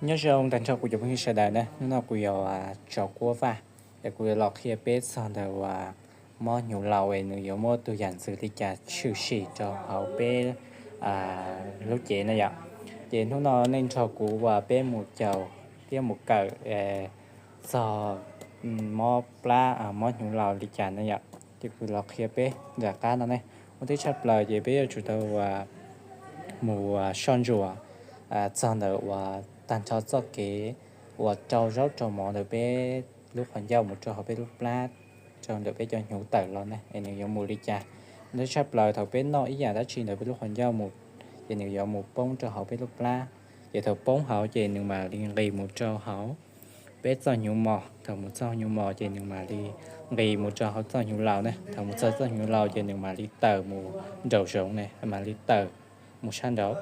Nyob zoo tag nrho kuv cov phooj ywg sawv daws na, hnub no kuv yog Tsov Kuab Vaj, es kuv yuav los qhia peb txog ntawm uas mob hnyuv laus es nws yuav muaj tus yam ntxwv li cas tshwm sim rau hauv peb lub cev na yom. Ces hnub no nej nrog kuv uas peb mus caum thiab mus kawm txog mob plab mob hnyuv laus li cas na yom. Ces kuv los qhia peb nram qab no ne. Ua ntej tshaj plaws ces peb yuav tsum tau uas mus soj ntsuam txog ntawm uas tag nrho txoj kev uas rau zaub rau mov ntawm peb lub qhov ncauj mus rau hauv peb lub plab, rau ntawm peb cov hnyuv tawm los ne es nws yuav mus li cas. Ua ntej tshaj plaws thaum peb noj ib yam dab tsi ntawm peb lub qhov ncauj mus, ces nws yuav mus poob rau hauv peb lub plab. Ces thaum poob hauv ces nws mam li nqis mus rau hauv peb txoj hnyuv mos. Thaum mus txog hnyuv mos ces nws mam li nqis mus rau hauv txoj hnyuv laus ne. Thaum mus txog txoj hnyuv laus ces nws mam li tawm mus nraum zoov ne, mam li tawm mus sab nraud.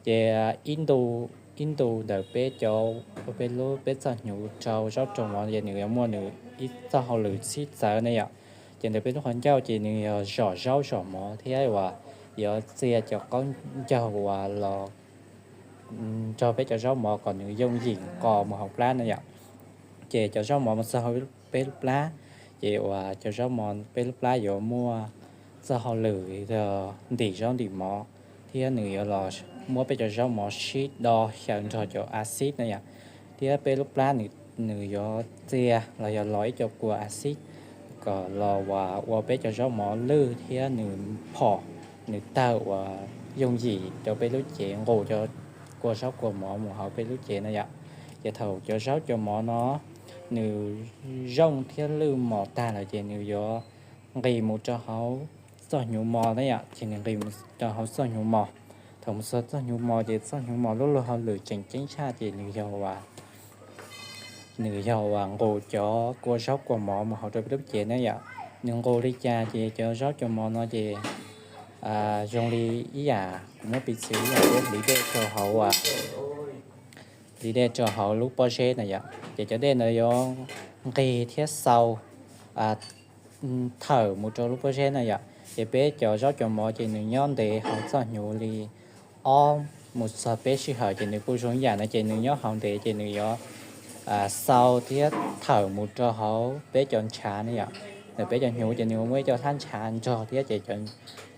Ces ib ntu ntawm peb cov, peb lub, peb txoj hnyuv rau zaub rau mov ces nws yuav muaj nws ib txoj hauj lwm txhib txawv ne yom. Ces ntawm peb lub qhov ncauj ces nws yog zom zaub zom mov thiab uas yuav txia cov qaub ncaug uas los nrog peb cov zaub mov kom nws yooj yim nqos mus hauv plab na yom. Ces cov zaub mov mus txog hauv peb lub plab, ces uas cov zaub mov peb lub plab yuav muaj txoj hauj lwm ntim zaub ntim mov, thiab nws yuav los muab peb cov zaub mov sib do xyaw nrog cov a xib na yom. Thiab peb lub plab nws yuav txia los yog los ib co kua a xib kom los uas ua peb cov zaub mov lwj thiab nws phom, nws tawg uas yooj yim rau peb lub cev nqus cov kua zaub kua mov mus hauv peb lub cev na yom. Ces thaum cov zaub cov mov no nws zoo thiab lwj mos tag lawm ces nws yuav nqis mus rau hauv txoj hnyuv mos na yom. Ces nws nqis mus rau hauv txoj hnyuv mos. Thaum mus txog txoj hnyuv mos ces txoj hnyuv mos lub luag hauj lwm tseem ceeb tshaj ces nws yog uas nws yog uas nqus cov kua zaub kua mov mus hauv rau peb lub cev na yom. Nws nqus li cas ces cov zaub cov mov no ces zoo li ib yam kuv muab piv txwv ib yam peb hliv dej rau hauv, hliv dej rau hauv lub pob zeb na yom. Ces cov dej ntawd yuav nqig thiab xau thawm mus rau lub pob zeb na yom. Ces peb cov zaub cov mov ces nws nyob ntev hauv txoj hnyuv li ob mus txog peb sij hawm ces nws kuj zoo ib yam no ces nws nyob hauv ntev ces nws yuav xau thiab thawm mus rau hauv peb cov ntshav ne yom. Ntawm peb cov hnyuv ces nws muaj ib co hlab ntshav nrog thiab ces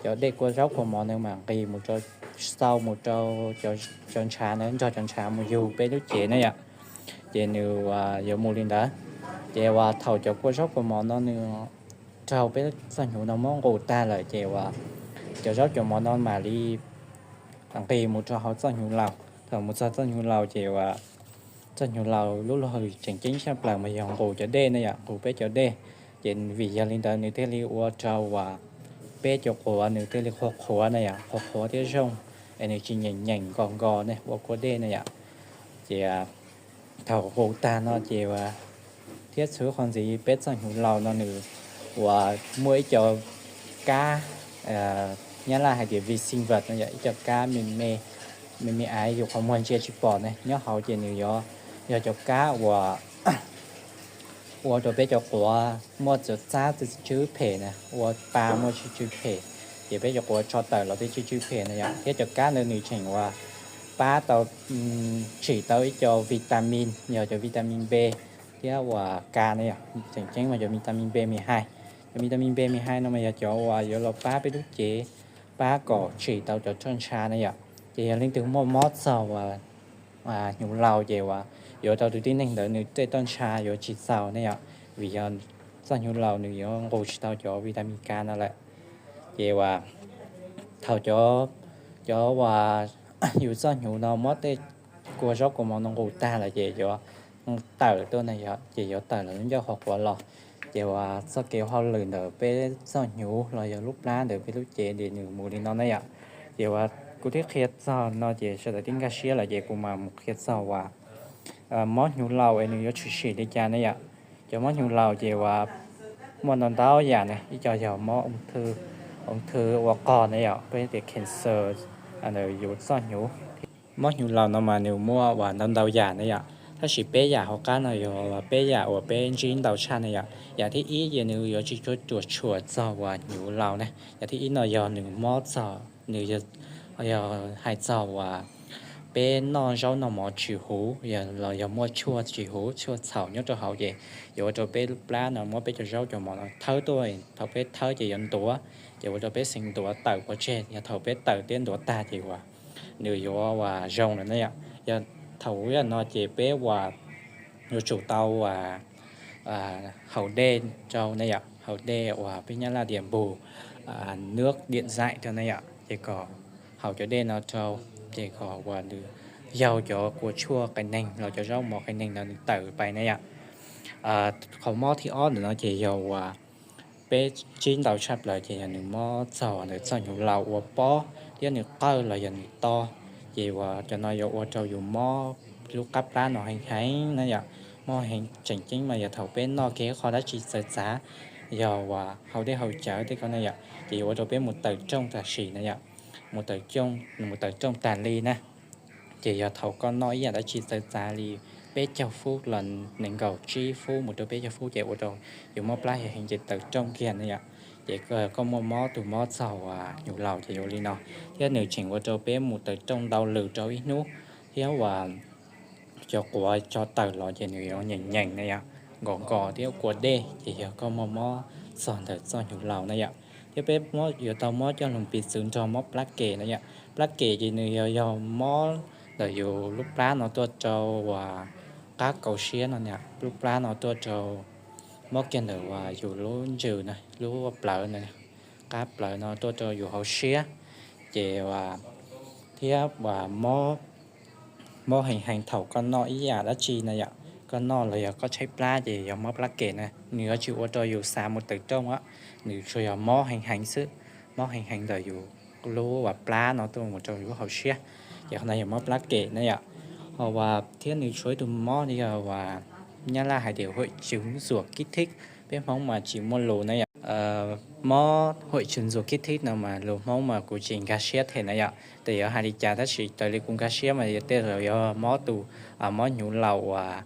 cov dej kua zaub kua mov nws mam nqis mus rau, xau mus rau cov ntshav ntawd nrog cov ntshav mus yug peb lub cev ne yom. Ces nws yuav mus li ntawd. Ces uas thaum cov kua zaub kua mov no nws raug peb txoj hnyuv no muab nqus tag lawm ces uas cov zaub cov mov no mam li nqis mus rau hauv txoj hnyuv laus. Thaum mus txog txoj hnyuv laus ces uas txoj hnyuv laus lub luag tseem ceeb tshaj plaws mas yog nqus cov dej na yom, nqus peb cov dej. Ces vim yog li ntawd nws thiaj li ua rau uas peb cov quav nws thiaj li qhuav qhuav na yom, qhuav qhuav thiab zoo, es nws tsis nyeem nyeem nkos nkos ne ua kua dej na yom. Ces thaum nqus tag no ces thiab txhua qhov ntxiv peb txoj hnyuv laus no nws uas muaj ib co kab, Nyab Laj hais tias vi sinh vật no yog ib co kab me me, me me aiv yus qhov muag ntsia tsis pom ne nyob hauv ces nws yuav yog cov kab uas ua rau peb cov quav muaj txav txab tsw phem na, ua pa muaj tsw tsw phem, ces peb cov quav tso tawm los thiaj tsw tsw phem na yom. Thiab cov kab ntawd nws tseem uas pab tau, tsim tau ib co vitamin, yog cov vitamin B thiab uas K na yom. Tseem ceeb mas cov vitamin B mười hai, cov vitamin B mười hai no mas yog cov uas yuav los pab peb lub cev, pab kom tsim tau cov roj ntsha na yom. Ces yog leej twg muaj mob txog uas hnyuv laus ces uas yuav rau tus tib neeg ntawd nws tej roj ntsha yuav tsis txaus ne yom, vim yog txoj hnyuv laus nws yuav nqus tsis tau cov vitamin K no lawm. Ces uas thaum cov, cov uas yus txoj hnyuv no muab tej kua zaub kua mov no nqus tag lawm ces yuav tawm tuaj na yom, ces yuav tawm lawm lub ncauj qhuav qhuav los. Ces uas txoj kev hauj lwm ntawm peb txoj hnyuv los yog lub plab ntawm peb lub cev ces nws mus li no na yom. Ces uas kuv twb qhia txog no ces sawv daws twb nkag siab lawm ces kuv mam mus qhia txog uas mob hnyuv laus es nws yuav tshwm sim li cas ne yom. Cov mob hnyuv laus ces uas muaj ntau ntau yam ne, ib co yog mob ung thư, ung thư ua qog ne yom, peb tias cancer ntawm yus txoj hnyuv. Mob hnyuv laus no mas nws muaj uas ntau ntau yam ne yom, tab sis peb yam hauv qab no yog peb yam uas peb ntsib ntau tshaj ne yom. Yam thib ib ces nws yuav tsis tshua ruam tshuam txog uas hnyuv laus ne. Yam thib ib no yog nws mob txog, nws yog hais txog uas peb noj zaub noj mov tsis huv, los yog muaj tshuaj tsis huv, tshuaj txhaum nyob rau hauv ces yuav ua rau peb lub plab no muab peb cov zaub cov mov no thawb tuaj. Thaum peb thawb ces yuav ntuav, ces ua rau peb xeev ntuav tawm pov tseg. Yog thaum peb tawm thiab ntuav tag ces uas nws yuav uas zoo lawm na yom. Yog thaum ub no ces peb uas yuav tsum tau uas haus dej rau na yom, haus dej uas peb Nyab Laj tias bù nước điện giải rau na yom, ces kom haus cov dej no rau, ces kom uas nws yaug cov kua tshuaj qias neeg los cov zaub mov qias neeg no nws tawm pais na yom. Qhov mob thib ob ntawm no ces yog uas peb tsib ntau tshaj plaws ces yog nws mob txog ntawm txoj hnyuv laus ua pob thiab nws qawj los yog nws to, ces uas cov no yuav ua rau yus mob lub qab plab no heev heev na yom. Mob heev tseem ceeb mas yog thaum peb noj kiag qho dab tsi txawv txav, yog uas haus dej haus cawv tej ko na yom, ces yuav ua rau peb mus tawm rooj tam sim na yom, mus tawm rooj, mus tawm rooj tas li na. Ces yog thaum koj noj ib yam dab tsi txawv txav li peb caug fub los nees nkaum tsib fub mus rau peb caug fub ces ua rau yus mob plab heev ces tawm rooj kiag na yom. Ces koj muaj mob tus mob txog uas hnyuv laus ces yuav li no, thiab nws tseem ua rau peb mus tawm rooj ntau lwm rau ib hnub, thiab uas cov quav tso tawm los ces nws yuav nyeem nyeem na yom, nkos nkos thiab kua dej, ces yog koj muaj mob txog ntawm txoj hnyuv laus na yom. Thiab peb yuav tau mob coj lus piv txwv nrog mob plab kem na yom. Plab kem ces nws yog, yog mob ntawm yus lub plab no tuaj rau uas qab kaus siab no, lub plab no tuaj rau, mob kiag ntawm uas yus lub ntsws na, lub plawv na, qab plawv no tuaj rau yus hauv siab, ces uas thiab uas mob heev heev thaum koj noj ib yam dab tsi na yom. Koj noj los yog koj tshaib plab ces yog mob plab kem na, nws yuav tsis ua rau yus xav mus tawm rooj, nws tsuas yog mob heev heev xwb, mob heev heev ntawm yus lub uas plab no tuaj mus rau yus lub hauv siab, ces qhov no yog mob plab kem na yom. Ho uas thiab nws tshuav ib tug mob yog uas Nyab Laj hais tias hội chứng ruột kích thích, peb Hmoob mas tsis muaj lus na yom. Mob hội chứng ruột kích thích no mas lus Hmoob mas kuv tsis nkag siab thiab na yom, tes yuav hais li cas tab sis raws li kuv nkag siab mas tej zaum yog mob tus, mob hnyuv laus uas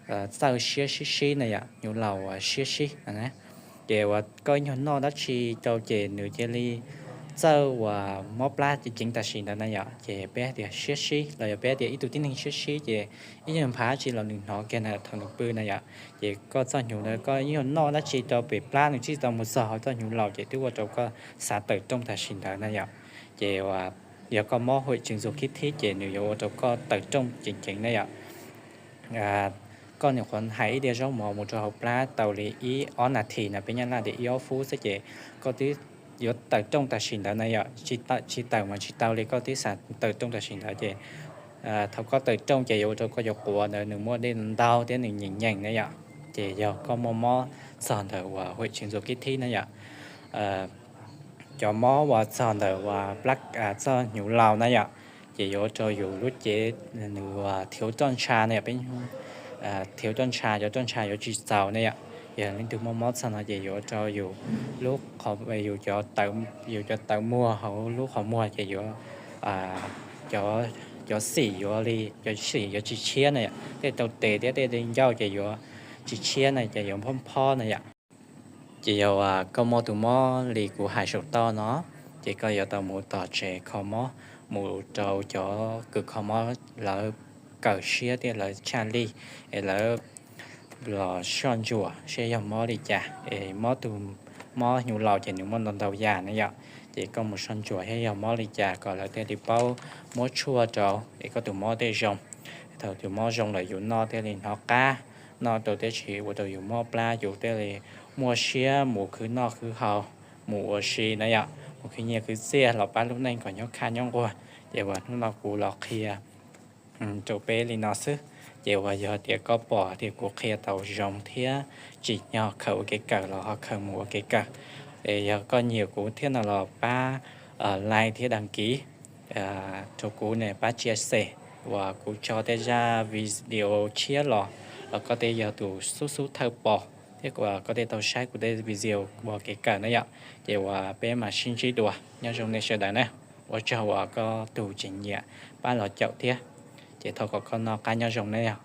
txawj siab sib sib na yom, hnyuv laus uas siab sib. Ces uas koj ib nyuag noj dab tsi rau ces nws cia li txawj uas mob plab ceev ceev tam sim ntawd na yom, ces peb tias siab sib los yog peb tias ib tug tib neeg siab sib ces ib nyuag nphav dab tsi los nws hnov kiag na thaum nws pw na yom. Ces koj txoj hnyuv ntawd koj ib nyuag noj dab tsi rau pem plab nws tsis tau mus txog hauv txoj hnyuv laus ces twb ua rau koj xav tawm rooj tam sim ntawd na yom. Ces uas yog koj mob hội chứng ruột kích thích ces nws yuav ua rau koj tawm rooj ceev ceev na yom. Koj nyuam qhuav hais ib diav zaub mov mus rau hauv plab tau li ib ob nas this no, peb Nyab Laj tias ib ob fub xwb ces koj twb yuav tawm rooj tam sim ntawd na yom. Tsis tawm mas tsis tau li, koj twb xav tawm rooj tam sim ntawd ces thaum koj tawm rooj ces yuav ua rau koj cov quav ntawd nws muaj dej ntau thiab nws nyeem nyeem na yom. Ces yog koj muaj mob txog ntawm uas hội chứng ruột kích thích na yom, cov mob uas txog ntawm uas txoj hnyuv laus na yom, ces yuav ua rau yus lub cev nws uas thiếu roj ntsha na yom, peb thiếu roj ntsha, cov roj ntsha yuav tsis txaus na yom. Yog leej twg muaj mob txog no ces yuav ua rau yus lub, yus cov, yus cov tawv muag hauv lub qhov muag ces yuav, cov xim yuav li, cov xim yuav tsis tshiab na yom, tej tau tes thiab tej ncauj ces yuav tsis tshiab na ces yuav phob phob na yom. Ces yog uas koj muaj tus mob li kuv hais saum toj no, ces koj yuav tau mus tom tsev kho mob, mus rau cov kws kho mob lawv kawm siab thiab lawv tshaj lij, es lawv los soj ntsuam seb yog mob li cas. Es mob tus, mob hnyuv laus ces nws muaj ntau ntau yam na yom, ces koj mus soj ntsuam seb yog mob li cas kom lawv thiaj li paub muab tshuaj rau es koj tus mob thiaj zoo. Thaum tus mob zoo lawm yus noj thiaj li hnov qab, noj rau thiaj tsis ua rau yus mob plab, yus thiaj li muaj siab mus khwv noj khwv haus, mus ua si na yom, mus khwv nyiaj khwv txiaj los pab lub neej kom nyob khaj nyob nquag. Ces uas hnub no kuv los qhia rau peb li no xwb. Ces uas yog tias koj pom tias kuv qhia tau zoo thiab tsim nyog khaws ua kev kawm los ho khaws mus ua kev kawm. Es yog koj nyiam kuv thiab no los pab like thiab đăng ký rau kuv ne, pab chia sẻ uas kuv tso tej zaj video tshiab los, los koj thiaj yog tus xub xub thawj pom thiab koj thiaj tau saib kuv tej video ua kev kawm na yom. Ces uas peb mam sib ntsib dua, nyob zoo nej sawv daws na. Ua tsaug uas koj tus tseem nyiam pab los caum thiab. Ces thov kom koj noj qab nyob zoo na yom.